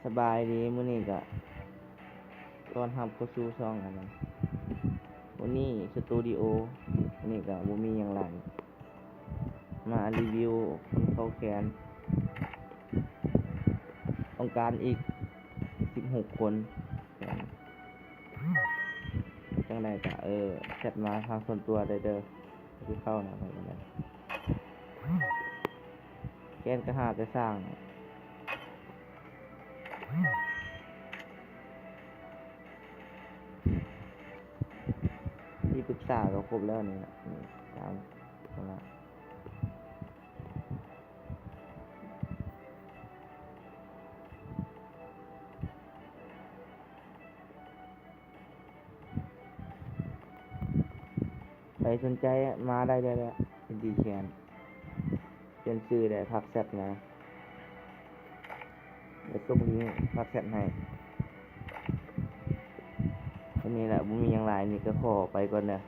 ສະບາຍດີ ມື້ນີ້ກະຕ້ອນຮັບເຂົ້າສູ່ຊ່ອງອັນນັ້ນ ໂອນີສະຕູດິໂອ. ມື້ນີ້ກະບໍ່ມີຫຍັງຫຼາຍ ມາຣີວິວຄົນເຂົ້າແຄນ ຕ້ອງການອີກສິບຫົກຄົນ. ຈັ່ງໃດກະ ເອີ ແຊັດມາທາງສ່ວນຕົວໄດ້ເດີ ຊິເຂົ້ານະ. ແຄນກະຫາແຕ່ສ້າງ ທີ່ປຶກສາກະຄົບແລ້ວນີ້ນະ ນີ້ຕາມຫັ້ນລະ. ໃຜສົນໃຈມາໄດ້ເລີຍແຫຼະ ເອັນຈີແຄນ ປ່ຽນຊື່ແລ້ວ ທັກແຊັດມາ ແລ້ວສົ່ງລິງທັກແຊັດໃຫ້. ເທົ່ານີ້ແຫຼະ ບໍ່ມີຫຍັງຫຼາຍ ນີ້ກະຂໍໄປກ່ອນເດີ.